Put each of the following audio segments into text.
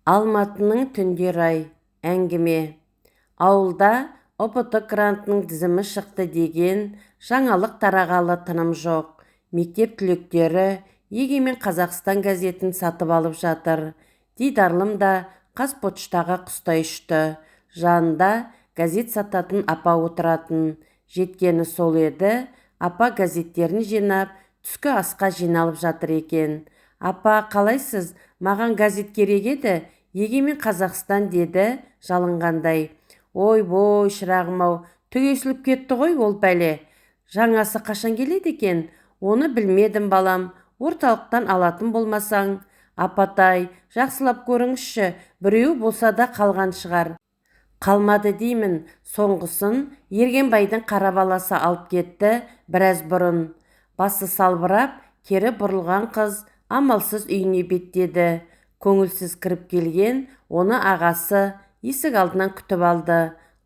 Алматының түндері-ай, әңгіме. Ауылда ҰБТ грантының тізімі шықты деген жаңалық тарағалы тыным жоқ. Мектеп түлектері «Егемен Қазақстан» газетін сатып алып жатыр. Дидарлым да Қазпоштаға құстай ұшты. Жанында газет сататын апа отыратын. Жеткені сол еді, апа газеттерін жинап, түскі асқа жиналып жатыр екен. «Апа, қалайсыз? Маған газет керек еді, «Егемен Қазақстан», – деді жалынғандай. «Ой-бой, шырағым-ау, түгесіліп кетті ғой ол пәле. Жаңасы қашан келеді екен? Оны білмедім, балам. Орталықтан алатын болмасаң». «Апатай, жақсылап көріңізші, біреуі болса да қалған шығар». «Қалмады деймін, соңғысын Ергенбайдың қара баласы алып кетті біраз бұрын». Басы салбырап, кері бұрылған қыз амалсыз үйіне беттеді. Көңілсіз кіріп келген оны ағасы есік алдынан күтіп алды.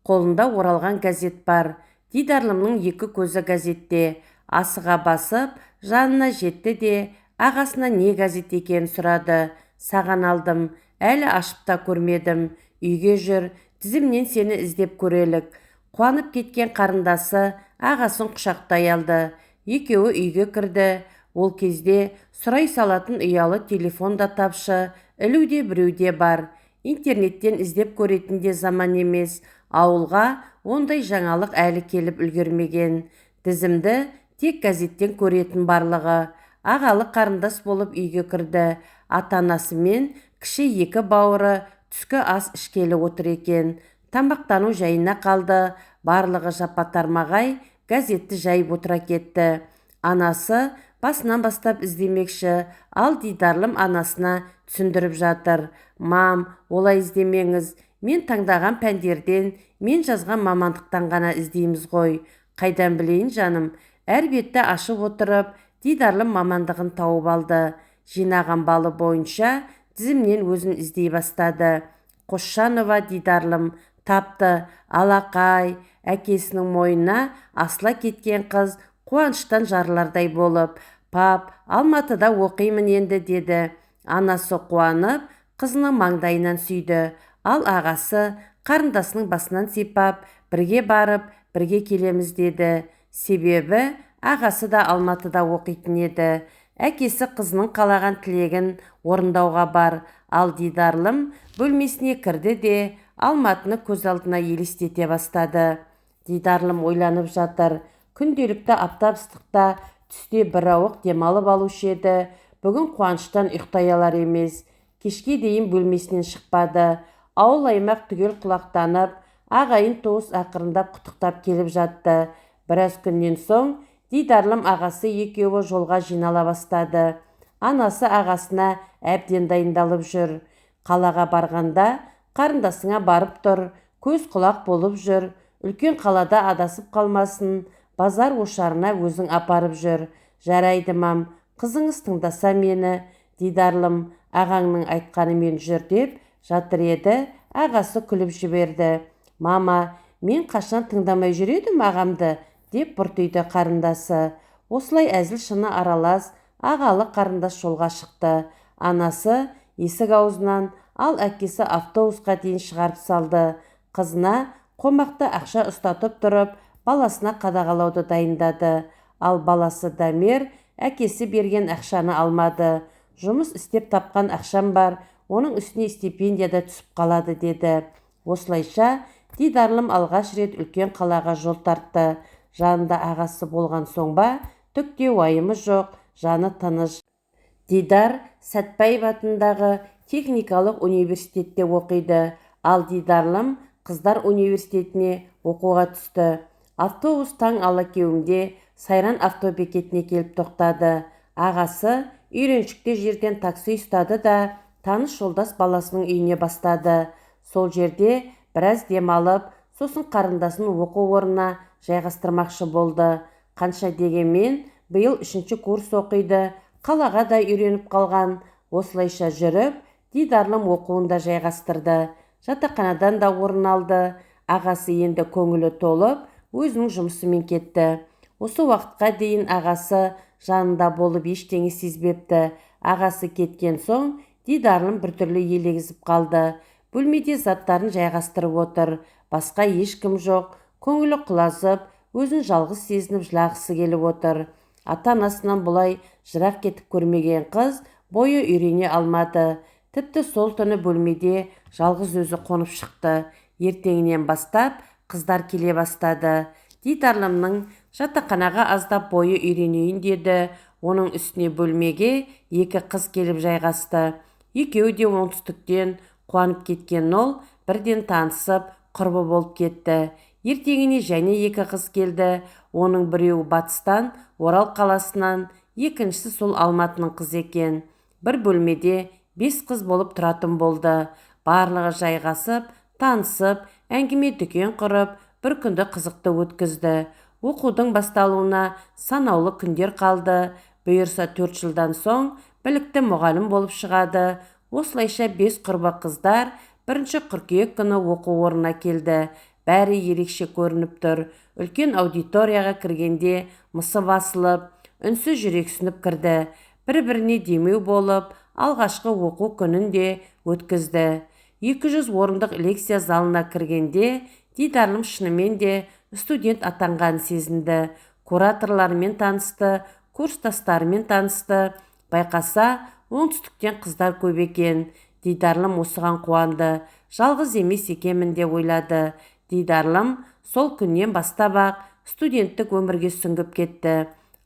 Қолында оралған газет бар. Дидарлымның екі көзі газетте. Асыға басып, жанына жетті де, ағасына не газет екенін сұрады. «Саған алдым, әлі ашып та көрмедім. Үйге жүр, тізімнен сені іздеп көрелік». Қуанып кеткен қарындасы ағасын құшақтай алды. Екеуі үйге кірді. Ол кезде сұрай салатын ұялы телефон да тапшы, ілуде біреуде бар. Интернеттен іздеп көретін де заман емес. Ауылға ондай жаңалық әлі келіп үлгермеген. Тізімді тек газеттен көретін барлығы. Ағалы қарындас болып үйге кірді. Ата-анасы мен кіші екі бауыры түскі ас ішкелі отыр екен. Тамақтану жайына қалды. Барлығы жапа-тармағай газетті жайып отыра кетті. Анасы басынан бастап іздемекші, ал Дидарлым анасына түсіндіріп жатыр. «Мам, олай іздемеңіз, мен таңдаған пәндерден, мен жазған мамандықтан ғана іздейміз ғой». «Қайдан білейін, жаным». Әр бетті ашып отырып, Дидарлым мамандығын тауып алды. Жинаған балы бойынша тізімнен өзін іздей бастады. Қосшанова Дидарлым тапты. Алақай, әкесінің мойнына асыла кеткен қыз қуаныштан жарылардай болып, «Пап, Алматыда оқимын енді», – деді. Анасы қуанып, қызының маңдайынан сүйді. Ал ағасы қарындасының басынан сипап, «Бірге барып, бірге келеміз», – деді. Себебі ағасы да Алматыда оқитын еді. Әкесі қызының қалаған тілегін орындауға бар. Ал Дидарлым бөлмесіне кірді де, Алматыны көз алдына елестете бастады. Дидарлым ойланып жатыр. Күнделікті аптап ыстықта түсте бір ауық демалып алушы еді. Бүгін қуаныштан ұйықтай алар емес. Кешке дейін бөлмесінен шықпады. Ауыл аймақ түгел құлақтанып, ағайын туыс ақырындап құттықтап келіп жатты. Біраз күннен соң Дидарлым ағасы екеуі жолға жинала бастады. Анасы ағасына әбден дайындалып жүр. «Қалаға барғанда қарындасыңа барып тұр, көз құлақ болып жүр. Үлкен қалада адасып қалмасын, базар ошарына өзің апарып жүр». «Жарайды, мам, қызыңыз тыңдаса мені». Дидарлым ағаңның айтқанымен жүр деп жатыр еді, ағасы күліп жіберді. «Мама, мен қашан тыңдамай жүр едім ағамды», деп бұртиды қарындасы. Осылай әзіл шыны аралас ағалы қарындас жолға шықты. Анасы есік аузынан, ал әкесі автобусқа дейін шығарып салды. Қызына қомақты ақша ұстатып тұрып, баласына қадағалауды дайындады. Ал баласы Дамир әкесі берген ақшаны алмады. «Жұмыс істеп тапқан ақшам бар, оның үстіне стипендияда түсіп қалады», – деді. Осылайша Дидарлым алғаш рет үлкен қалаға жол тартты. Жанында ағасы болған соң ба, түк те уайымы жоқ, жаны тыныш. Дидар Сәтбаев атындағы техникалық университетте оқиды, ал Дидарлым қыздар университетіне оқуға түсті. Автобус таң алакеуімде Сайран автобекетіне келіп тоқтады. Ағасы үйреншікті жерден такси ұстады да, таныс жолдас баласының үйіне бастады. Сол жерде біраз демалып, сосын қарындасын оқу орнына жайғастырмақшы болды. Қанша дегенмен биыл 3-ші курс оқиды, қалаға да үйреніп қалған. Осылайша жүріп, Дидарлым оқуын да жайғастырды. Жатақханадан да орын алды. Ағасы енді көңілі толып, өзінің жұмысымен кетті. Осы уақытқа дейін ағасы жанында болып ештеңе сезбепті. Ағасы кеткен соң Дидарлым біртүрлі елегізіп қалды. Бөлмеде заттарын жайғастырып отыр. Басқа ешкім жоқ. Көңілі құлазып, өзін жалғыз сезініп жылағысы келіп отыр. Ата-анасынан бұлай жырақ кетіп көрмеген қыз бойы үйрене алмады. Тіпті сол түні бөлмеде жалғыз өзі қонып шықты. Ертеңінен бастап қыздар келе бастады. Дидарлымның жатақханаға аздап бойы үйренейін деді. Оның үстіне бөлмеге екі қыз келіп жайғасты. Екеуі де оңтүстіктен. Қуанып кеткен ол бірден танысып, құрбы болып кетті. Ертеңіне және екі қыз келді. Оның біреуі батыстан, Орал қаласынан, екіншісі сол Алматының қызы екен. Бір бөлмеде 5 қыз болып тұратын болды. Барлығы жайғасып, танысып, әңгіме дүкен құрып, бір күнді қызықты өткізді. Оқудың басталуына санаулы күндер қалды. Бұйырса 4 жылдан соң білікті мұғалім болып шығады. Осылайша 5 құрбы қыздар 1 қыркүйек күні оқу орнына келді. Бәрі ерекше көрініп тұр. Үлкен аудиторияға кіргенде мысы басылып, үнсіз жүрексініп кірді. Бір-біріне демеу болып, алғашқы оқу күнін де өткізді. 200 орындық лекция залына кіргенде Дидарлым шынымен де студент атанғанын сезінді. Кураторларымен танысты, курстастарымен танысты. Байқаса, оңтүстіктен қыздар көп екен. Дидарлым осыған қуанды. Жалғыз емес екенмін деп ойлады. Дидарлым сол күннен бастап-ақ студенттік өмірге сүңгіп кетті.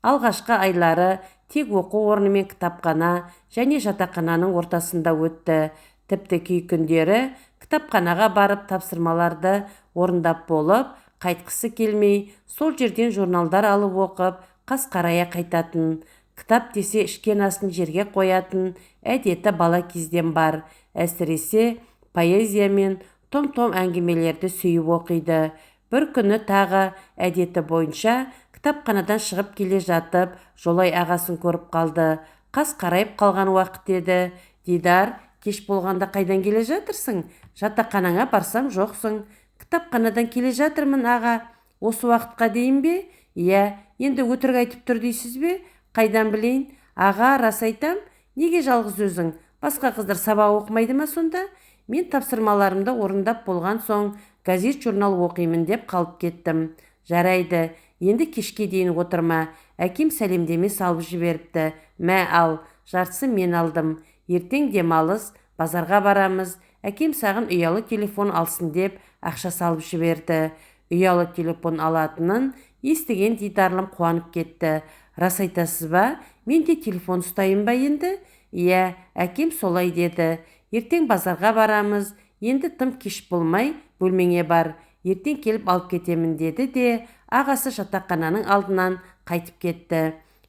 Алғашқы айлары тек оқу орны мен кітапхана және жатақхананың ортасында өтті. Тіпті кей күндері кітапханаға барып тапсырмаларды орындап болып, қайтқысы келмей, сол жерден журналдар алып оқып, қас қарая қайтатын. Кітап десе ішкен асын жерге қоятын әдеті бала кезден бар. Әсіресе поэзия мен том-том әңгімелерді сүйіп оқиды. Бір күні тағы әдеті бойынша кітапханадан шығып келе жатып, жолай ағасын көріп қалды. Қас қарайып қалған уақыт еді. Дидар, кеш болғанда қайдан келе жатырсың? Жатақханаңа барсам жоқсың. Кітапханадан келе жатырмын, аға. Осы уақытқа дейін бе? Иә, енді өтірік айтып тұр дейсіз бе? Қайдан білейін? Аға, рас айтам. Неге жалғыз өзің? Басқа қыздар сабақ оқымайды ма сонда? Мен тапсырмаларымды орындап болған соң газет журнал оқимын деп қалып кеттім. Жарайды, енді кешке дейін отырма. Әкем сәлемдеме салып жіберіпті. Мә, ал, жартысын мен алдым. Ертең демалыс, базарға барамыз. Әкем саған ұялы телефон алсын деп ақша салып жіберді. Ұялы телефон алатынын естіген Дидарлым қуанып кетті. Рас айтасыз ба? Мен де телефон ұстайын ба енді? Иә, әкем солай деді. Ертең базарға барамыз. Енді тым кеш болмай бөлмеңе бар. Ертең келіп алып кетемін деді де, ағасы жатақхананың алдынан қайтып кетті.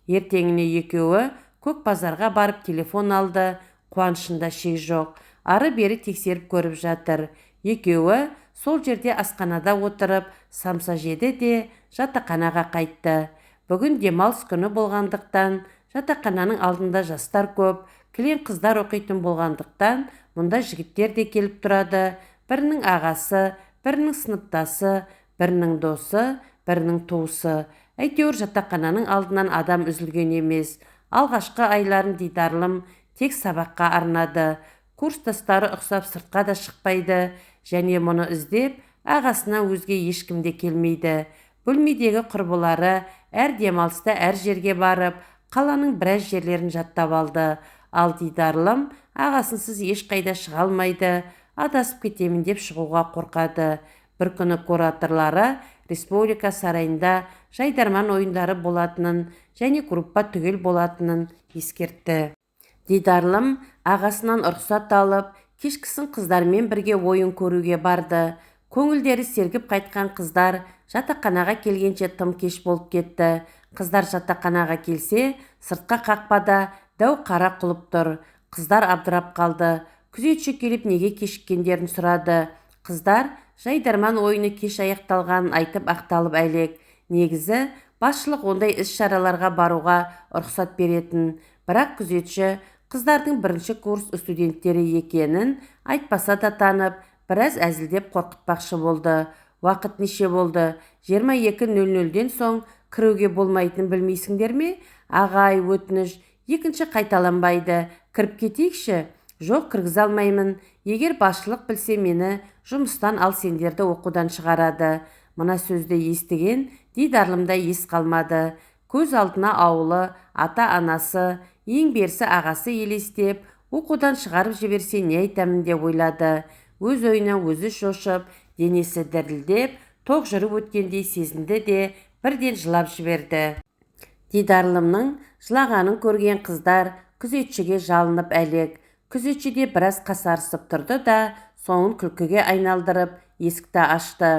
Ертеңіне екеуі көк базарға барып телефон алды. Қуанышында шек жоқ. Ары-бері тексеріп көріп жатыр. Екеуі сол жерде асханада отырып, самса жеді де жатақханаға қайтты. Бүгін демалыс күні болғандықтан жатақхананың алдында жастар көп, кілең қыздар оқитын болғандықтан мұнда жігіттер де келіп тұрады. Бірінің ағасы, бірінің сыныптасы, бірінің досы, бірінің туысы. Әйтеуір жатақхананың алдынан адам үзілген емес. Алғашқы айларын Дидарлым тек сабаққа арнады. Курстастары ұқсап сыртқа да шықпайды, және мұны іздеп ағасына өзге ешкім де келмейді. Бөлмедегі құрбылары әр демалыста әр жерге барып, қаланың біраз жерлерін жаттап алды. Ал Дидарлым ағасынсыз ешқайда шыға алмайды, адасып кетемін деп шығуға қорқады. Бір күні кураторлары республика сарайында жайдарман ойындары болатынын және группа түгел болатынын ескертті. Дидарлым ағасынан рұқсат алып, кешкісін қыздармен бірге ойын көруге барды. Көңілдері сергіп қайтқан қыздар жатақханаға келгенше тым кеш болып кетті. Қыздар жатақханаға келсе, сыртқа қақпада дәу қара құлып тұр. Қыздар абдырап қалды. Күзетші келіп неге кешіккендерін сұрады. Қыздар жайдарман ойыны кеш аяқталғанын айтып ақталып әлек. Негізі, басшылық ондай іс-шараларға баруға рұқсат беретін. Бірақ күзетші қыздардың бірінші курс студенттері екенін айтпаса да танып, біраз әзілдеп қорқытпақшы болды. Уақыт неше болды? 22:00-ден соң кіруге болмайтынын білмейсіңдер ме? Ағай, өтініш, екінші қайталанбайды. Кіріп кетейікші. Жоқ, кіргізе алмаймын. Егер басшылық білсе, мені жұмыстан ал сендерді оқудан шығарады. Мына сөзді естіген Дидарлымда ес қалмады. Көз алдына ауылы, ата-анасы, ең берісі ағасы елестеп, оқудан шығарып жіберсе не айтамын деп ойлады. Өз ойынан өзі шошып, денесі дірілдеп, тоқ жүріп өткендей сезінді де бірден жылап жіберді. Дидарлымның жылағанын көрген қыздар күзетшіге жалынып әлек. Күзетші де біраз қасарысып тұрды да, соңын күлкіге айналдырып, есікті ашты.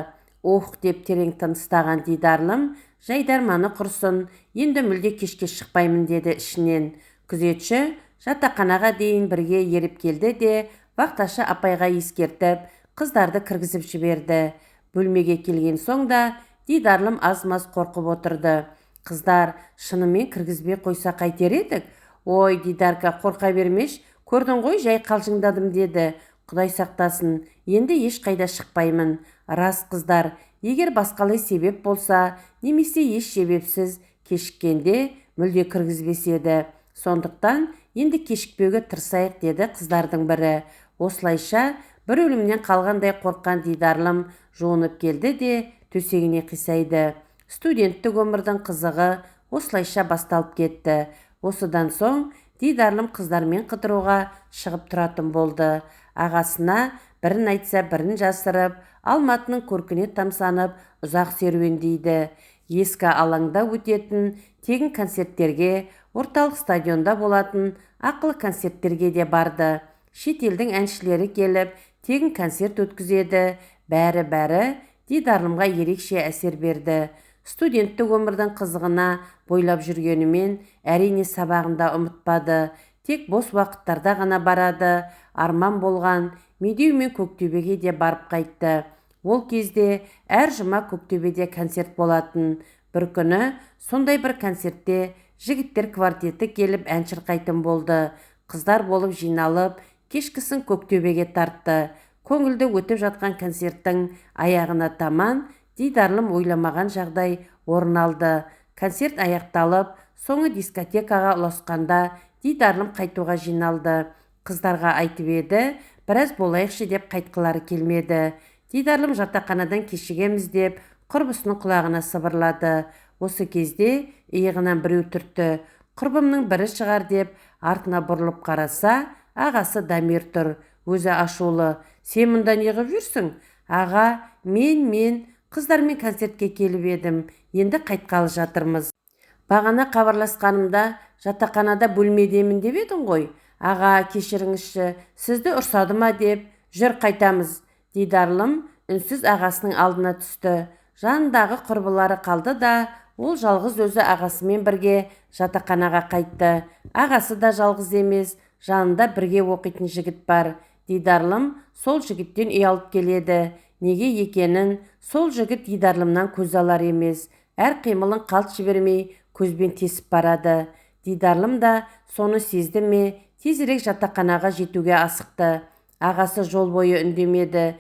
Ох деп терең тыныстаған Дидарлым, жайдарманы құрсын, енді мүлде кешке шықпаймын деді ішінен. Күзетші жатақханаға дейін бірге еріп келді де, вахташы апайға ескертіп, қыздарды кіргізіп жіберді. Бөлмеге келген соң да Дидарлым аз-маз қорқып отырды. Қыздар, шынымен кіргізбей қойса қайтер едік? Ой, Дидарка, қорқа бермеш, көрдің ғой, жай қалжыңдадым деді. Құдай сақтасын, енді ешқайда шықпаймын. Рас, қыздар, егер басқалай себеп болса, немесе еш себепсіз кешіккенде мүлде кіргізбес еді. Сондықтан енді кешікпеуге тырысайық деді қыздардың бірі. Осылайша бір өлімнен қалғандай қорыққан Дидарлым жуынып келді де төсегіне қисайды. Студенттік өмірдің қызығы осылайша басталып кетті. Осыдан соң Дидарлым қыздармен қыдыруға шығып тұратын болды. Ағасына бірін айтса, бірін жасырып, Алматының көркіне тамсанып, ұзақ серуендейді. Ескі алаңда өтетін тегін концерттерге, орталық стадионда болатын ақылы концерттерге де барды. Шетелдің әншілері келіп, тегін концерт өткізеді. Бәрі-бәрі Дидарлымға ерекше әсер берді. Студенттік өмірдің қызығына бойлап жүргенімен, әрине сабағында ұмытпады. Тек бос уақыттарда ғана барады. Арман болған Медеу мен Көктөбеге де барып қайтты. Ол кезде әр жұма Көктөбеде концерт болатын. Бір күні сондай бір концертте жігіттер квартеті келіп ән шырқайтын болды. Қыздар болып жиналып, кешкісін Көктөбеге тартты. Көңілді өтіп жатқан концерттің аяғына таман Дидарлым ойламаған жағдай орын алды. Концерт аяқталып, соңы дискотекаға ұласқанда Дидарлым қайтуға жиналды. Қыздарға айтып еді, біраз болайықшы деп қайтқылары келмеді. Дидарлым жатақханадан кешігеміз деп құрбысының құлағына сыбырлады. Осы кезде иығынан біреу түртті. Құрбымның бірі шығар деп артына бұрылып қараса, ағасы Дамир тұр. Өзі ашулы. Сен мұнда неғып жүрсің? Аға, мен қыздармен концертке келіп едім. Енді қайтқалы жатырмыз. Бағана хабарласқанымда жатақханада бөлмедемін деп едің ғой. Аға, кешіріңізші, сізді ұрсады ма деп, жүр қайтамыз. Дидарлым үнсіз ағасының алдына түсті. Жанындағы құрбылары қалды да, ол жалғыз өзі ағасымен бірге жатақханаға қайтты. Ағасы да жалғыз емес, жанында бірге оқитын жігіт бар. Дидарлым сол жігіттен ұялып келеді. Неге екенін сол жігіт Дидарлымнан көз алар емес. Әр қимылын қалт жібермей көзбен тесіп барады. Дидарлым да соны сезді ме, тезірек жатақханаға жетуге асықты. Ағасы жол бойы үндемеді.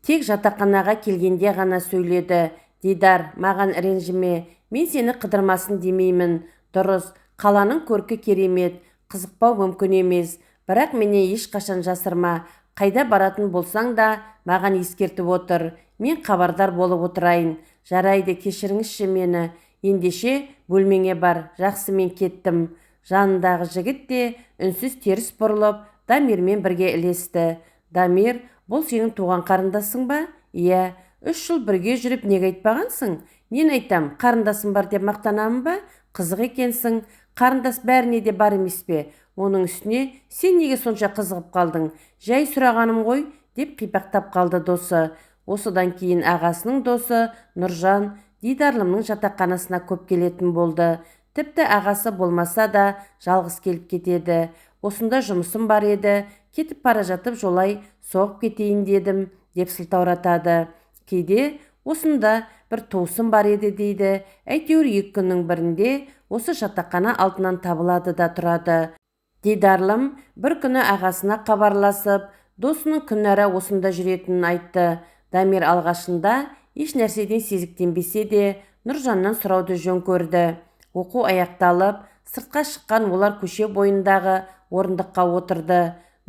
Тек жатақханаға келгенде ғана сөйледі. Дидар, маған ренжіме, мен сені қыдырмасын демеймін. Дұрыс, қаланың көркі керемет, қызықпау мүмкін емес. Бірақ менен ешқашан жасырма. Қайда баратын болсаң да маған ескертіп отыр. Мен хабардар болып отырайын. Жарайды, кешіріңізші мені. Ендеше бөлмеңе бар, жақсы мен кеттім. Жанындағы жігіт те үнсіз теріс бұрылып, Дамирмен бірге ілесті. Дамир, бұл сенің туған қарындасың ба? Иә, 3 жыл бірге жүріп неге айтпағансың? Нен айтам, қарындасым бар деп мақтанамын ба? Қызық екенсің. Қарындас бәріне де бар емес пе? Оның үстіне сен неге сонша қызығып қалдың? Жай сұрағаным ғой, деп қипақтап қалды досы. Осыдан кейін ағасының досы Нұржан Дидарлымның жатақханасына көп келетін болды. Тіпті ағасы болмаса да жалғыз келіп кетеді. Осында жұмысым бар еді, кетіп бара жатып жолай соғып кетейін дедім, деп сылтауратады. Кейде осында бір туысым бар еді дейді. Әйтеуір 2 күннің бірінде осы жатақхана алдынан табылады да тұрады. Дидарлым бір күні ағасына хабарласып, досының күнара осында жүретінін айтты. Дамир алғашында еш нәрседен сезіктенбесе де, Нұржаннан сұрауды жөн көрді. Оқу аяқталып, сыртқа шыққан олар көше бойындағы орындыққа отырды.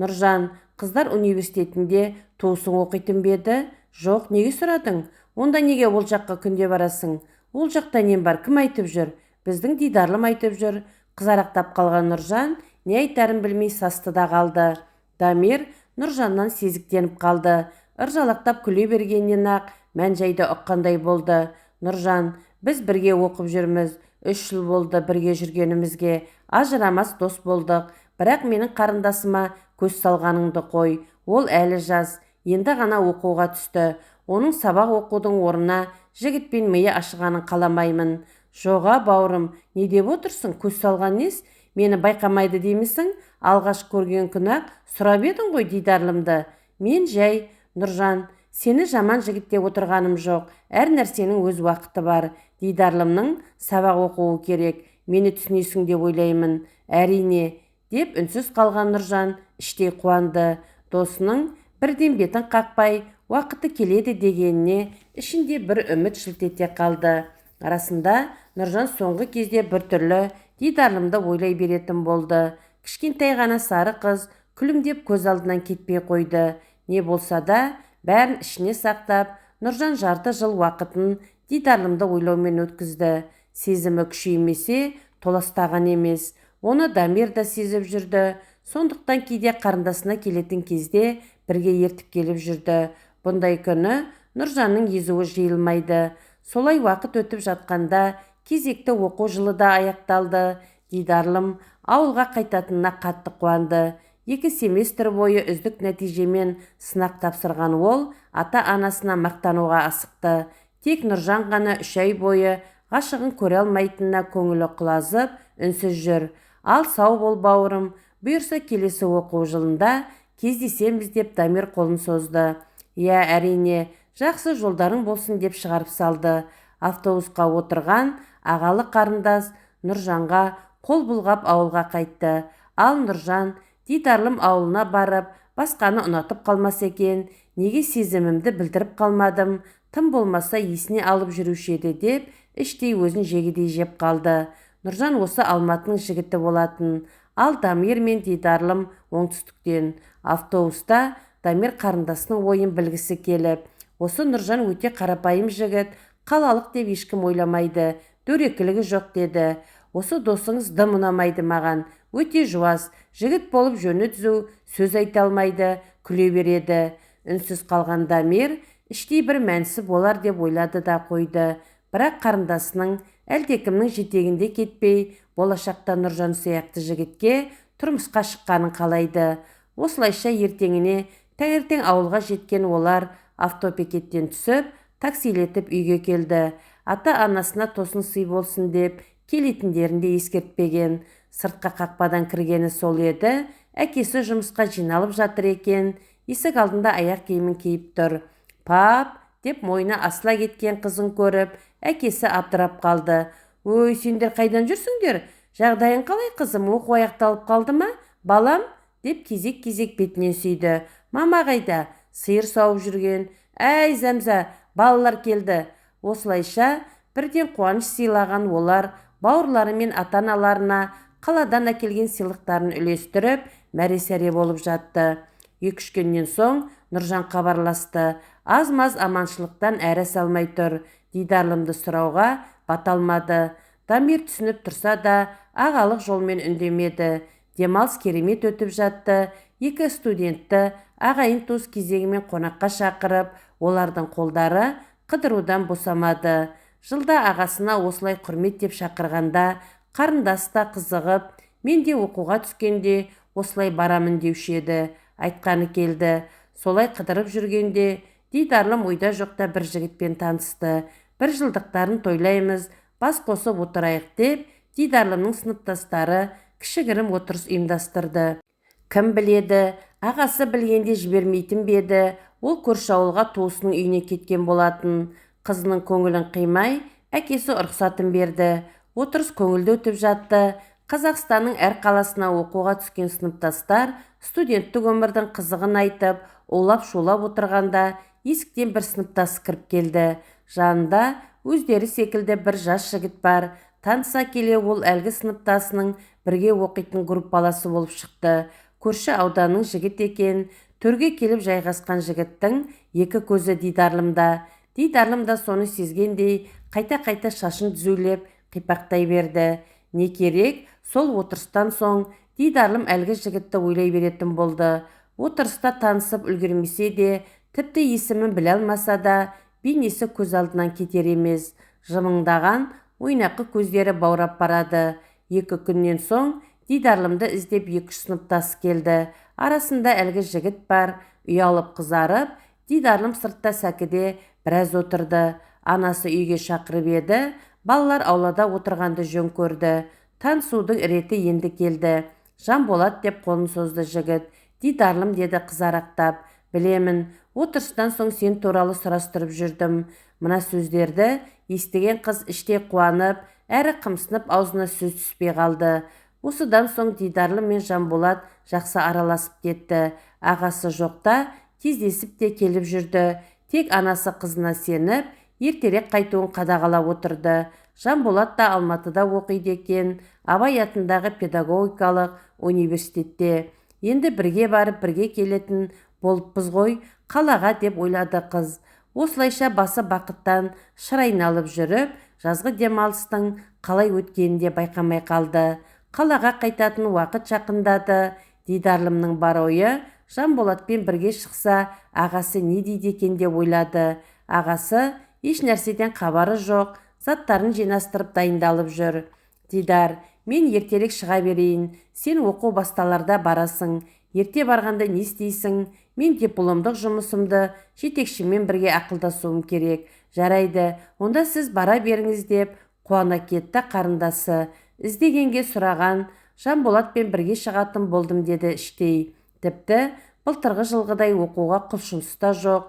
Нұржан, қыздар университетінде туысың оқитын ба еді? Жоқ, неге сұрадың? Онда неге ол жаққа күнде барасың? Ол жақта нем бар, кім айтып жүр? Біздің Дидарлым айтып жүр. Қызарақтап қалған Нұржан не айтарын білмей састы да қалды. Дамир Нұржаннан сезіктеніп қалды. Ыржалақтап күле бергеннен-ақ мән-жайды ұққандай болды. Нұржан, біз бірге оқып жүрміз. 3 жыл болды бірге жүргенімізге. Ажырамас дос болдық. Бірақ менің қарындасыма көз салғаныңды қой. Ол әлі жас, енді ғана оқуға түсті. Оның сабақ оқудың орнына жігітпен миы ашығанын қаламаймын. Жоға, бауырым, не деп отырсың? Көз салған нес? Мені байқамайды деймісің? Алғаш көрген күні-ақ сұрап едің ғой Дидарлымды. Мен жай, Нұржан, сені жаман жігіт деп отырғаным жоқ. Әр нәрсенің өз уақыты бар. Дидарлымның сабақ оқуы керек. Мені түсінесің деп ойлаймын. Әрине, деп үнсіз қалған Нұржан іштей қуанды. Досының бірден бетін қақпай, уақыты келеді дегеніне ішінде бір үміт жылт ете қалды. Арасында Нұржан соңғы кезде біртүрлі Дидарлымды ойлай беретін болды. Кішкентай ғана сары қыз күлімдеп көз алдынан кетпей қойды. Не болса да бәрін ішіне сақтап, Нұржан жарты жыл уақытын Дидарлымды ойлаумен өткізді. Сезімі күшеймесе, толастаған емес. Оны Дамир да сезіп жүрді. Сондықтан кейде қарындасына келетін кезде бірге ертіп келіп жүрді. Бұндай күні Нұржанның езуі жиылмайды. Солай уақыт өтіп жатқанда кезекті оқу жылы да аяқталды. Дидарлым ауылға қайтатынына қатты қуанды. 2 семестр бойы үздік нәтижемен сынақ тапсырған ол ата-анасына мақтануға асықты. Тек Нұржан ғана 3 ай бойы ғашығын көре алмайтынына көңілі құлазып, үнсіз жүр. Ал сау бол бауырым, бұйырса келесі оқу жылында кездесеміз деп Дамир қолын созды. Иә, әрине, жақсы жолдарың болсын деп шығарып салды. Автобусқа отырған ағалы қарындас Нұржанға қол бұлғап ауылға қайтты. Ал Нұржан Дидарлым ауылына барып, басқаны ұнатып қалмас екен, неге сезімімді білдіріп қалмадым, тым болмаса есіне алып жүруші еді деп іштей өзін жегідей жеп қалды. Нұржан осы Алматының жігіті болатын. Ал Дамир мен Дидарлым оңтүстіктен. Автобуста Дамир қарындасының ойын білгісі келіп, осы Нұржан өте қарапайым жігіт, қалалық деп ешкім ойламайды, дөрекілігі жоқ деді. Осы досыңыз дым ұнамайды маған, өте жуас, жігіт болып жөні түзу, сөз айта алмайды, күле береді. Үнсіз қалған Дамир іштей бір мәнісі болар деп ойлады да қойды. Бірақ қарындасының әлдекімнің жетегінде кетпей, болашақта Нұржан сияқты жігітке тұрмысқа шыққанын қалайды. Осылайша ертеңіне таңертең ауылға жеткен олар автобекеттен түсіп, таксилетіп үйге келді. Ата-анасына тосын сый болсын деп келетіндерін де ескертпеген. Сыртқа қақпадан кіргені сол еді, әкесі жұмысқа жиналып жатыр екен, есік алдында аяқ киімін киіп тұр. Пап, деп мойны асыла кеткен қызын көріп, әкесі абдырап қалды. Өй, сендер қайдан жүрсіңдер? Жағдайың қалай, қызым? Оқу аяқталып қалды ма? Балам, деп кезек-кезек бетінен сүйді. Мама қайда? Сиыр сауып жүрген. Әй, Зәмзә, балалар келді. Осылайша бірден қуаныш сыйлаған олар бауырлары мен ата-аналарына қаладан әкелген сыйлықтарын үлестіріп, мәре-сәре болып жатты. 2-3 күннен соң Нұржан хабарласты. Аз-маз аманшылықтан әрі салмай тұр. Дидарлымды сұрауға бата алмады. Дамир түсініп тұрса да, ағалық жолмен үндемеді. Демалыс керемет өтіп жатты. 2 студентті ағайын туыс кезегімен қонаққа шақырып, олардың қолдары қыдырудан босамады. Жылда ағасына осылай құрметтеп шақырғанда, қарындасы да қызығып, мен де оқуға түскенде осылай барамын деуші еді. Айтқаны келді. Солай қыдырып жүргенде Дидарлым ойда жоқта бір жігітпен танысты. Бір жылдықтарын тойлаймыз, бас қосып отырайық деп Дидарлымның сыныптастары кішігірім отырыс ұйымдастырды. Кім біледі, ағасы білгенде жібермейтін бе еді, ол көрші ауылға туысының үйіне кеткен болатын. Қызының көңілін қимай, әкесі рұқсатын берді. Отырыс көңілді өтіп жатты. Қазақстанның әр қаласына оқуға түскен сыныптастар студенттік өмірдің қызығын айтып, улап-шулап отырғанда есіктен бір сыныптасы кіріп келді. Жанында өздері секілді бір жас жігіт бар. Таныса келе ол әлгі сыныптасының бірге оқитын группаласы болып шықты. Көрші ауданның жігіт екен. Төрге келіп жайғасқан жігіттің екі көзі Дидарлымда. Дидарлым да соны сезгендей қайта-қайта шашын түзулеп қипақтай берді. Не керек, сол отырыстан соң Дидарлым әлгі жігітті ойлай беретін болды. Отырыста танысып үлгермесе де, тіпті есімін біле алмаса да, бейнесі көз алдынан кетер емес. Жымыңдаған ойнақы көздері баурап барады. 2 күннен соң Дидарлымды іздеп 2-3 сыныптасы келді. Арасында әлгі жігіт бар. Ұялып қызарып, Дидарлым сыртта сәкіде біраз отырды. Анасы үйге шақырып еді, балалар аулада отырғанды жөн көрді. Танысудың реті енді келді. Жанболат деп қолын созды жігіт. Дидарлым деді қызарақтап. Білемін, отырыстан соң сен туралы сұрастырып жүрдім. Мына сөздерді естіген қыз іштей қуанып, әрі қымсынып аузына сөз түспей қалды. Осыдан соң Дидарлым мен Жанболат жақсы араласып кетті. Ағасы жоқта кездесіп те келіп жүрді. Тек анасы қызына сеніп, ертерек қайтуын қадағалап отырды. Жанболат та Алматыда оқиды екен, Абай атындағы педагогикалық университетте. Енді бірге барып, бірге келетін болыппыз ғой қалаға деп ойлады қыз. Осылайша басы бақыттан шыр айналып жүріп, жазғы демалыстың қалай өткенін де байқамай қалды. Қалаға қайтатын уақыт жақындады. Дидарлымның бар ойы Жанболатпен бірге шықса, ағасы не дейді екен деп ойлады. Ағасы еш нәрседен хабары жоқ, заттарын жинастырып дайындалып жүр. Дидар, мен ертерек шыға берейін, сен оқу басталарда барасың. Ерте барғанда не істейсің? Мен дипломдық жұмысымды жетекшімен бірге ақылдасуым керек. Жарайды, онда сіз бара беріңіз деп қуана кетті қарындасы. Іздегенге сұраған Жанболатпен бірге шығатын болдым деді іштей. Тіпті былтырғы жылғыдай оқуға құлшынысы да жоқ.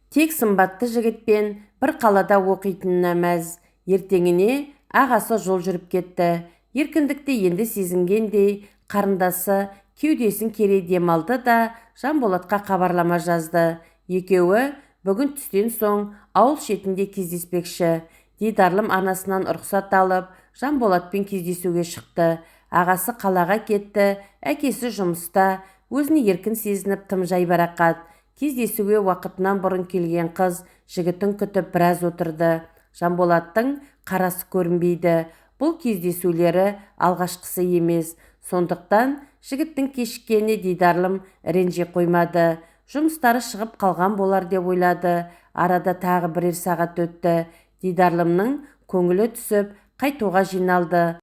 Тек сымбатты жігітпен бір қалада оқитынына мәз. Ертеңіне ағасы жол жүріп кетті. Еркіндікті енді сезінгендей қарындасы кеудесін кере демалды да Жанболатқа хабарлама жазды. Екеуі бүгін түстен соң ауыл шетінде кездеспекші. Дидарлым анасынан рұқсат алып, Жанболатпен кездесуге шықты. Ағасы қалаға кетті, әкесі жұмыста, өзін еркін сезініп тым жайбарақат. Кездесуге уақытынан бұрын келген қыз жігітін күтіп біраз отырды. Жанболаттың қарасы көрінбейді. Бұл кездесулері алғашқысы емес. Сондықтан жігіттің кешіккеніне Дидарлым ренжи қоймады. Жұмыстары шығып қалған болар деп ойлады. Арада тағы бірер сағат өтті. Дидарлымның көңілі түсіп, қайтуға жиналды.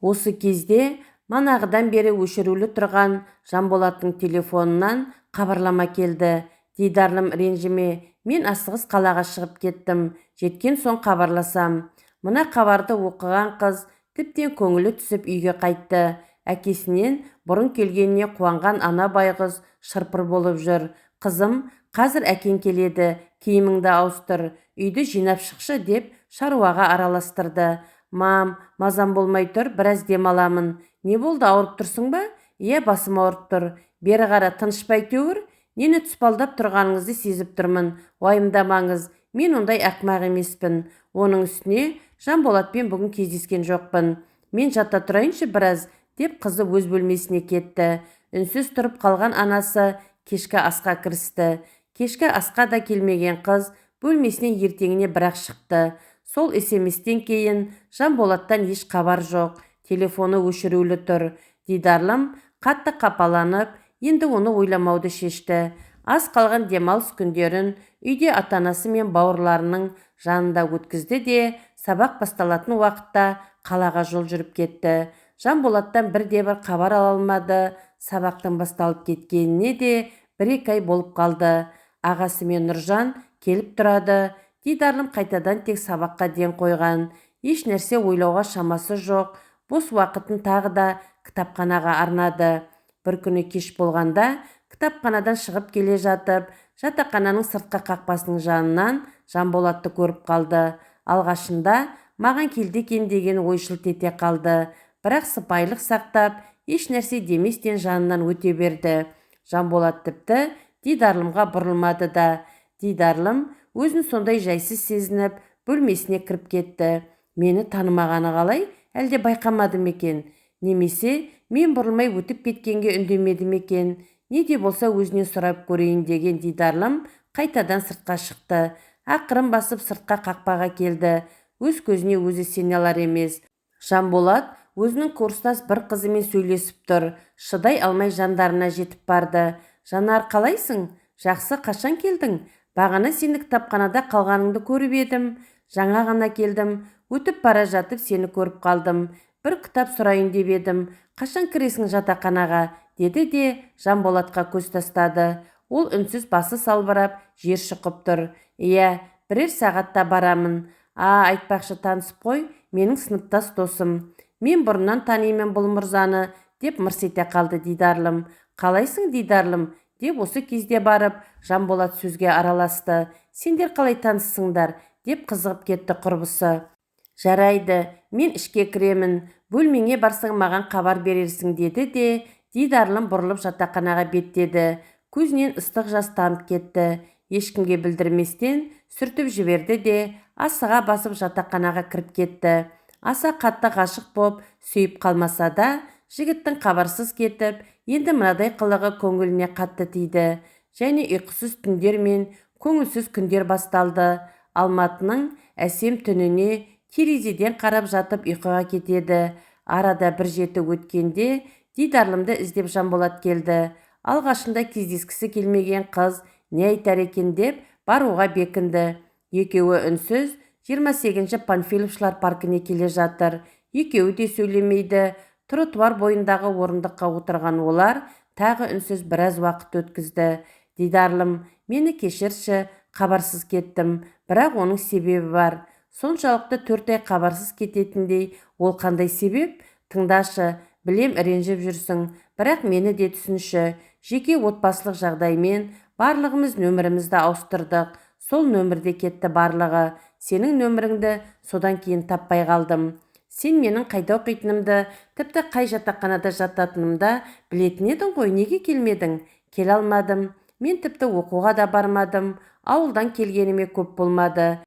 Осы кезде манағыдан бері өшірулі тұрған Жанболаттың телефонынан хабарлама келді. Дидарлым, ренжіме, мен асығыс қалаға шығып кеттім. Жеткен соң хабарласам. Мына хабарды оқыған қыз тіптен көңілі түсіп үйге қайтты. Әкесінен бұрын келгеніне қуанған ана байғыз шырпыр болып жүр. Қызым, қазір әкең келеді, киіміңді ауыстыр, үйді жинап шықшы деп шаруаға араластырды. Мам, мазам болмай тұр, біраз демаламын. Не болды, ауырып тұрсың ба? Иә, басым ауырып тұр. Бері қара, тынышпай теуір. Нені тұспалдап тұрғаныңызды сезіп тұрмын. Уайымдамаңыз, мен ондай ақмақ емеспін. Оның үстіне Жанболатпен бүгін кездескен жоқпын. Мен жата тұрайыншы біраз, деп қызы өз бөлмесіне кетті. Үнсіз тұрып қалған анасы кешкі асқа кірісті. Кешкі асқа да келмеген қыз бөлмесінен ертеңіне бірақ шықты. Сол СМС-тен кейін Жанболаттан еш хабар жоқ. Телефоны өшірулі тұр. Дидарлым қатты қапаланып, енді оны ойламауды шешті. Аз қалған демалыс күндерін үйде ата-анасы мен бауырларының жанында өткізді де, сабақ басталатын уақытта қалаға жол жүріп кетті. Жанболаттан бірде-бір хабар ала алмады. Сабақтың басталып кеткеніне де 1-2 ай болып қалды. Ағасы мен Нұржан келіп тұрады. Дидарлым қайтадан тек сабаққа ден қойған. Еш нәрсе ойлауға шамасы жоқ. Бос уақытын тағы да кітапханаға арнады. Бір күні кеш болғанда кітапханадан шығып келе жатып, жатақхананың сыртқы қақпасының жанынан Жанболатты көріп қалды. Алғашында маған келді екен деген ой жылт ете қалды. Бірақ сыпайылық сақтап, еш нәрсе деместен жанынан өте берді. Жанболат тіпті Дидарлымға бұрылмады да. Дидарлым өзін сондай жайсыз сезініп, бөлмесіне кіріп кетті. Мені танымағаны қалай, әлде байқамады ма екен? Немесе Мен бұрылмай өтіп кеткенге үндемеді ме екен? Не де болса өзінен сұрап көрейін деген Дидарлым қайтадан сыртқа шықты. Ақырын басып сыртқа қақпаға келді. Өз көзіне өзі сене алар емес. Жанболат өзінің курстас бір қызымен сөйлесіп тұр. Шыдай алмай жандарына жетіп барды. Жанар, қалайсың? Жақсы, қашан келдің? Бағана сені кітапханада қалғаныңды көріп едім. Жаңа ғана келдім. Өтіп бара жатып сені көріп қалдым. Бір кітап сұрайын деп едім. Қашан кіресің жатақханаға? Деді де Жанболатқа көз тастады. Ол үнсіз басы салбырап, жер шұқып тұр. Иә, бірер сағатта барамын. А, айтпақшы, танысып қой, менің сыныптас досым. Мен бұрыннан танимын бұл мырзаны, деп мырс ете қалды Дидарлым. Қалайсың, Дидарлым? Деп осы кезде барып Жанболат сөзге араласты. Сендер қалай таныссыңдар? Деп қызығып кетті құрбысы. Жарайды, мен ішке кіремін. Бөлмеңе барсаң маған хабар берерсің, деді де Дидарлым бұрылып жатақханаға беттеді. Көзінен ыстық жас тамып кетті. Ешкімге білдірместен сүртіп жіберді де асыға басып жатақханаға кіріп кетті. Аса қатты ғашық боп сүйіп қалмаса да, жігіттің хабарсыз кетіп, енді мынадай қылығы көңіліне қатты тиді. Және ұйқысыз түндер мен көңілсіз күндер басталды. Алматының әсем түніне терезеден қарап жатып ұйқыға кетеді. Арада бір жеті өткенде Дидарлымды іздеп Жанболат келді. Алғашында кездескісі келмеген қыз не айтар екен деп баруға бекінді. Екеуі үнсіз 28-ші Панфиловшылар паркіне келе жатыр. Екеуі де сөйлемейді. Тротуар бойындағы орындыққа отырған олар тағы үнсіз біраз уақыт өткізді. Дидарлым, мені кешірші, хабарсыз кеттім, бірақ оның себебі бар. Соншалықты 4 ай хабарсыз кететіндей ол қандай себеп? Тыңдашы, білем ренжіп жүрсің, бірақ мені де түсінші. Жеке отбасылық жағдаймен барлығымыз нөмірімізді ауыстырдық. Сол нөмірде кетті барлығы. Сенің нөміріңді содан кейін таппай қалдым. Сен менің қайда оқитынымды, тіпті қай жатақханада жататынымды білетін едің ғой, неге келмедің? Келе алмадым. Мен тіпті оқуға да бармадым. Ауылдан келгеніме көп болмады.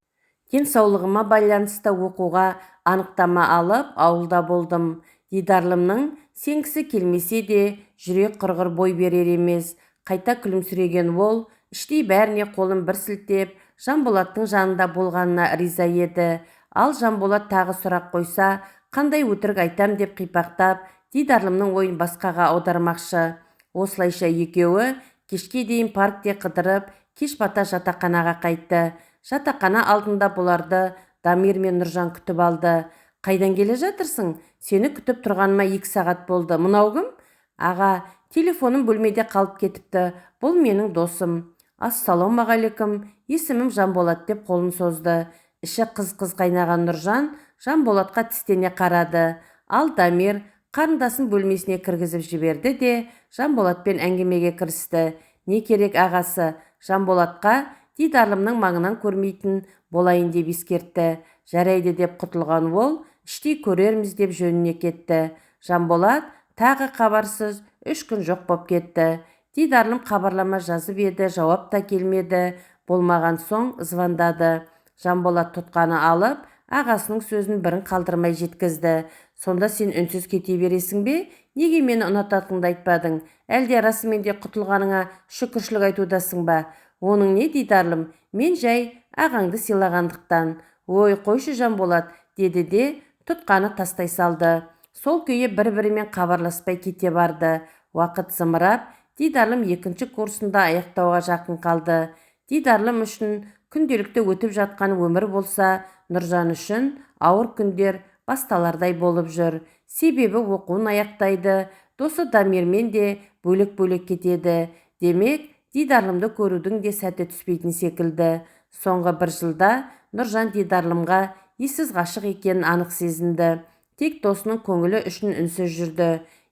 Денсаулығыма байланысты оқуға анықтама алып, ауылда болдым. Дидарлымның сенгісі келмесе де, жүрек құрғыр бой берер емес. Қайта күлімсіреген ол, іштей бәріне қолын бір сілтеп, Жанболаттың жанында болғанына риза еді. Ал Жанболат тағы сұрақ қойса, қандай өтірік айтам деп қипақтап, Дидарлымның ойын басқаға аудармақшы. Осылайша екеуі кешке дейін паркте қыдырып, кеш бата жатақханаға қайтты. Жатақхана алдында бұларды Дамир мен Нұржан күтіп алды. Қайдан келе жатырсың? Сені күтіп тұрғаныма 2 сағат болды. Мынау кім? Аға, телефоным бөлмеде қалып кетіпті. Бұл менің досым. Ассалаумағалейкум, есімім Жанболат деп қолын созды. Іші қыз-қыз қайнаған Нұржан Жанболатқа тістене қарады. Ал Дамир қарындасын бөлмесіне кіргізіп жіберді де Жанболатпен әңгімеге кірісті. Не керек ағасы? Жанболатқа Дидарлымның маңынан көрмейтін болайын деп ескертті. Жарайды деп құтылған ол, іштей көрерміз деп жөніне кетті. Жанболат тағы хабарсыз 3 күн жоқ боп кетті. Дидарлым хабарлама жазып еді, жауап та келмеді. Болмаған соң звондады. Жанболат тұтқаны алып, ағасының сөзін бірін қалдырмай жеткізді. Сонда сен үнсіз кете бересің бе? Неге мені ұнататыныңды айтпадың? Әлде расымен де құтылғаныңа шүкіршілік айтудасың ба? Оның не, Дидарлым? Мен жай ағаңды сыйлағандықтан. Ой, қойшы Жанболат, деді де тұтқаны тастай салды. Сол күйі бір-бірімен хабарласпай кете барды. Уақыт зымырап, Дидарлым 2-ші курсында аяқтауға жақын қалды. Дидарлым үшін күнделікті өтіп жатқан өмір болса, Нұржан үшін ауыр күндер басталардай болып жүр. Себебі оқуын аяқтайды, досы Дамирмен де бөлек-бөлек кетеді. Демек, Дидарлымды көрудің де сәті түспейтін секілді. Соңғы бір жылда Нұржан Дидарлымға ессіз ғашық екенін анық сезінді. Тек досының көңілі үшін үнсіз жүрді.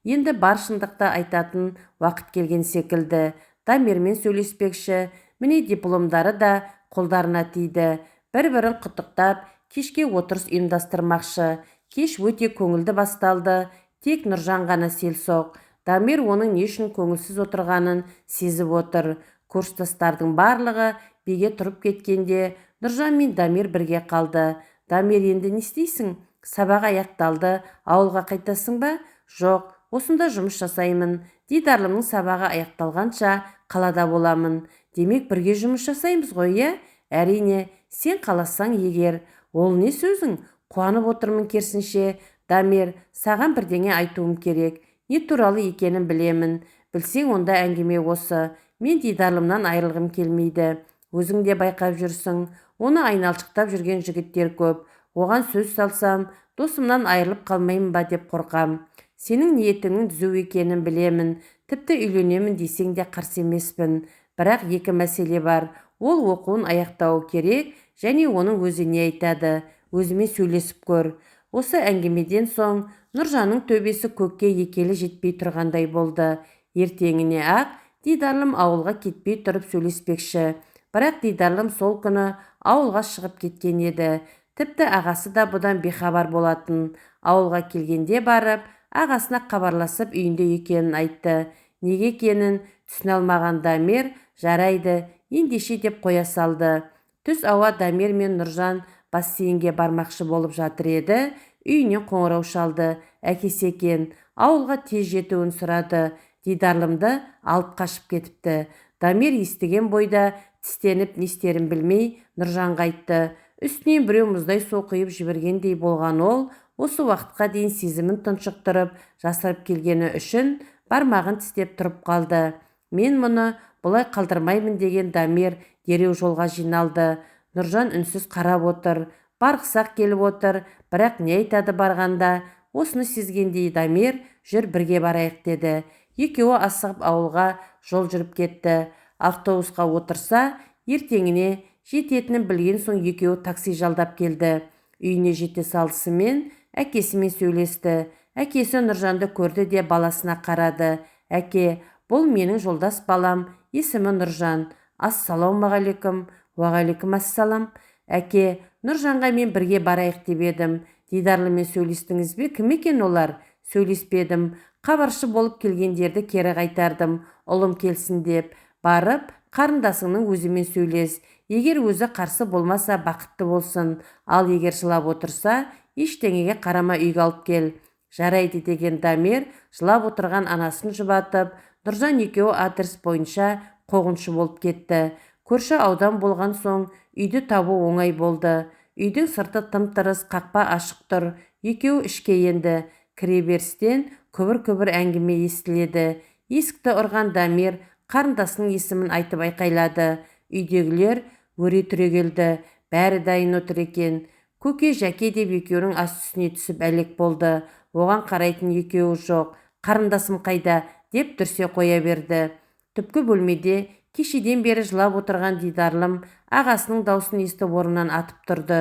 Енді бар шындықты айтатын уақыт келген секілді. Дамирмен сөйлеспекші, міне дипломдары да қолдарына тиді. Бір-бірін құттықтап, кешке отырыс ұйымдастырмақшы. Кеш өте көңілді басталды, тек Нұржан ғана селсоқ. Дамир оның не үшін көңілсіз отырғанын сезіп отыр. Курстастардың барлығы биге тұрып кеткенде Нұржан мен Дамир бірге қалды. Дамир, енді не істейсің? Сабақ аяқталды, ауылға қайтасың ба? Жоқ, Осында жұмыс жасаймын. Дидарлымның сабағы аяқталғанша қалада боламын. Демек, бірге жұмыс жасаймыз ғой, иә? Әрине, сен қаласаң егер. Ол не сөзің? Қуанып отырмын керісінше. Дамир, саған бірдеңе айтуым керек. Не туралы екенін білемін. Білсең, онда әңгіме осы. Мен Дидарлымнан айырылғым келмейді. Өзің де байқап жүрсің. Оны айналшықтап жүрген жігіттер көп. Оған сөз салсам, досымнан айырылып қалмаймын ба деп қорқам. Сенің ниетіңнің түзу екенін білемін. Тіпті үйленемін десең де қарсы емеспін. Бірақ екі мәселе бар. Ол оқуын аяқтауы керек және оның өзі не айтады. Өзімен сөйлесіп көр. Осы әңгімеден соң Нұржанның төбесі көкке екелі жетпей тұрғандай болды. Ертеңіне ақ Дидарлым ауылға кетпей тұрып сөйлеспекші. Бірақ Дидарлым сол күні ауылға шығып кеткен еді. Тіпті ағасы да бұдан бейхабар болатын. Ауылға келгенде барып, ағасына хабарласып үйінде екенін айтты. Неге екенін түсіне алмаған Дамир жарайды, ендеше деп қоя салды. Түс ауа Дамир мен Нұржан бассейнге бармақшы болып жатыр еді, үйінен қоңырау шалды. Әкесі екен, ауылға тез жетуін сұрады. Дидарлымды алып қашып кетіпті. Дамир естіген бойда тістеніп не істерін білмей Нұржанға айтты. Үстінен біреу мұздай су құйып жібергендей болған ол, осы уақытқа дейін сезімін тұншықтырып, жасырып келгені үшін бармағын тістеп тұрып қалды. Мен мұны бұлай қалдырмаймын деген Дамир дереу жолға жиналды. Нұржан үнсіз қарап отыр. Барғысы-ақ келіп отыр, бірақ не айтады барғанда? Осыны сезгендей Дамир, жүр бірге барайық деді. Екеуі асығып ауылға жол жүріп кетті. Автобусқа отырса, ертеңіне жететінін білген соң екеуі такси жалдап келді. Үйіне жете салысымен әкесімен сөйлесті. Әкесі Нұржанды көрді де баласына қарады. Әке, бұл менің жолдас балам, есімі Нұржан. Ассалаумағалейкум. Уағалейкум ассалам. Әке, Нұржанға мен бірге барайық деп едім. Дидарлымен сөйлестіңіз бе? Кім екен олар? Сөйлеспедім. Хабаршы болып келгендерді кері қайтардым. Ұлым келсін деп. Барып, қарындасыңның өзімен сөйлес. Егер өзі қарсы болмаса, бақытты болсын. Ал егер жылап отырса, ештеңеге қарама үйге алып кел. Жарайды деген Дамир жылап отырған анасын жұбатып, Нұржан екеуі адрес бойынша қоғыншы болып кетті. Көрші аудан болған соң үйді табу оңай болды. Үйдің сырты тым-тырыс, қақпа ашық тұр. Екеуі ішке енді. Кіреберістен күбір-күбір әңгіме естіледі. Есікті ұрған Дамир қарындасының есімін айтып айқайлады. Үйдегілер өре түрегелді. Бәрі дайын отыр екен. Көке, жәке деп екеуінің ас үстіне түсіп әлек болды. Оған қарайтын екеуі жоқ. Қарындасым қайда деп дүрсе қоя берді. Түпкі бөлмеде кешеден бері жылап отырған Дидарлым ағасының даусын естіп орнынан атып тұрды.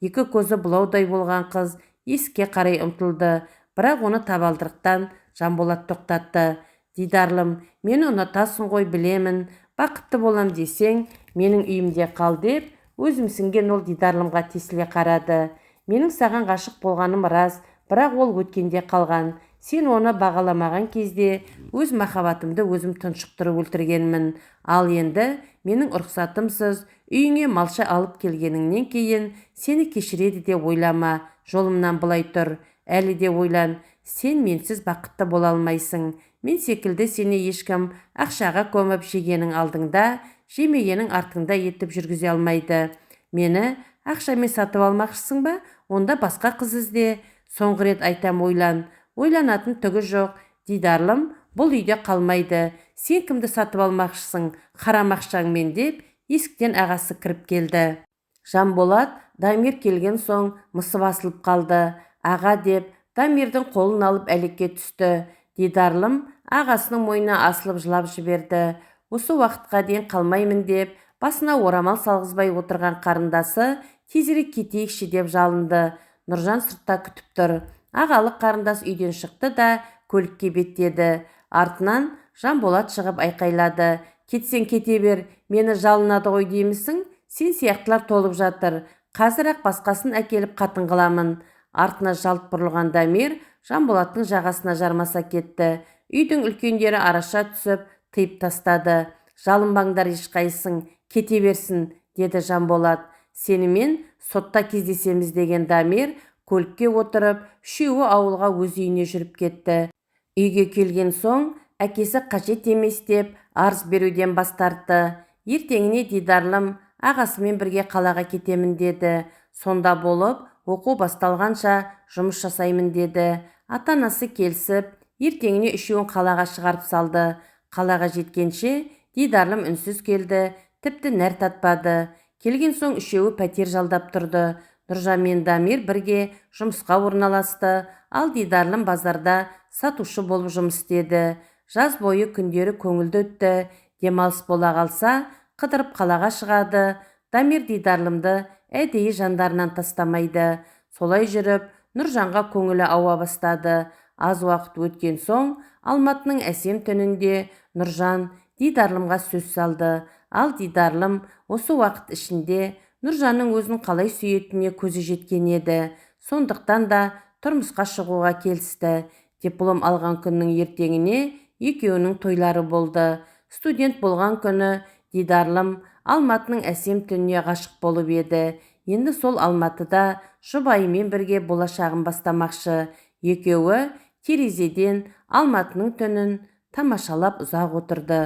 Екі көзі бұлаудай болған қыз есікке қарай ұмтылды. Бірақ оны табалдырықтан Жанболат тоқтатты. Дидарлым, мені ұнатасың ғой, білемін. Бақытты болам десең, менің үйімде қал деп, өзімсінген ол Дидарлымға тесіле қарады. Менің саған ғашық болғаным рас, бірақ ол өткенде қалған. Сен оны бағаламаған кезде өз махаббатымды өзім тұншықтырып өлтіргенмін. Ал енді менің рұқсатымсыз үйіңе малша алып келгеніңнен кейін сені кешіреді де ойлама, жолымнан былай тұр. Әлі де ойлан, сен менсіз бақытты бола алмайсың. Мен секілді сені ешкім ақшаға көміп жегенің алдыңда, жемегенің артыңда етіп жүргізе алмайды. Мені ақшамен сатып алмақшысың ба? Онда басқа қыз ізде. Соңғы рет айтам, ойлан. Ойланатын түгі жоқ. Дидарлым бұл үйде қалмайды. Сен кімді сатып алмақшысың? Харам ақшаңмен деп есіктен ағасы кіріп келді. Жанболат Дамир келген соң мысы басылып қалды. Аға деп Дамирдің қолын алып әлекке түсті. Дидарлым ағасының мойнына асылып жылап жіберді. Осы уақытқа дейін қалмаймын деп басына орамал салғызбай отырған қарындасы тезірек кетейікші деп жалынды. Нұржан сыртта күтіп тұр. Ағалық қарындас үйден шықты да көлікке беттеді. Артынан Жанболат шығып айқайлады. Кетсең кете бер, мені жалынады ғой деймісің? Сен сияқтылар толып жатыр. Қазір-ақ басқасын әкеліп қатын қыламын. Артына жалт бұрылған Дамир Жанболаттың жағасына жармаса кетті. Үйдің үлкендері араша түсіп, тыйып тастады. Жалынбаңдар ешқайсың, кете берсін, деді Жанболат. Сенімен сотта кездесеміз деген Дамир көлікке отырып, үшеуі ауылға өз үйіне жүріп кетті. Үйге келген соң әкесі қажет емес деп арыз беруден бас тартты. Ертеңіне Дидарлым ағасымен бірге қалаға кетемін деді. Сонда болып, оқу басталғанша жұмыс жасаймын деді. Ата-анасы келісіп, ертеңіне үшеуін қалаға шығарып салды. Қалаға жеткенше Дидарлым үнсіз келді, тіпті нәр татпады. Келген соң үшеуі пәтер жалдап тұрды. Нұржан мен Дамир бірге жұмысқа орналасты, ал Дидарлым базарда сатушы болып жұмыс істеді. Жаз бойы күндері көңілді өтті. Демалыс бола қалса, қыдырып қалаға шығады. Дамир Дидарлымды әдейі жандарынан тастамайды. Солай жүріп, Нұржанға көңілі ауа бастады. Аз уақыт өткен соң, Алматының әсем түнінде Нұржан Дидарлымға сөз салды. Ал Дидарлым осы уақыт ішінде Нұржанның өзін қалай сүйетініне көзі жеткен еді. Сондықтан да тұрмысқа шығуға келісті. Диплом алған күннің ертеңіне екеуінің тойлары болды. Студент болған күні Дидарлым Алматының әсем түніне ғашық болып еді. Енді сол Алматыда жұбайымен бірге болашағын бастамақшы. Екеуі терезеден Алматының түнін тамашалап ұзақ отырды.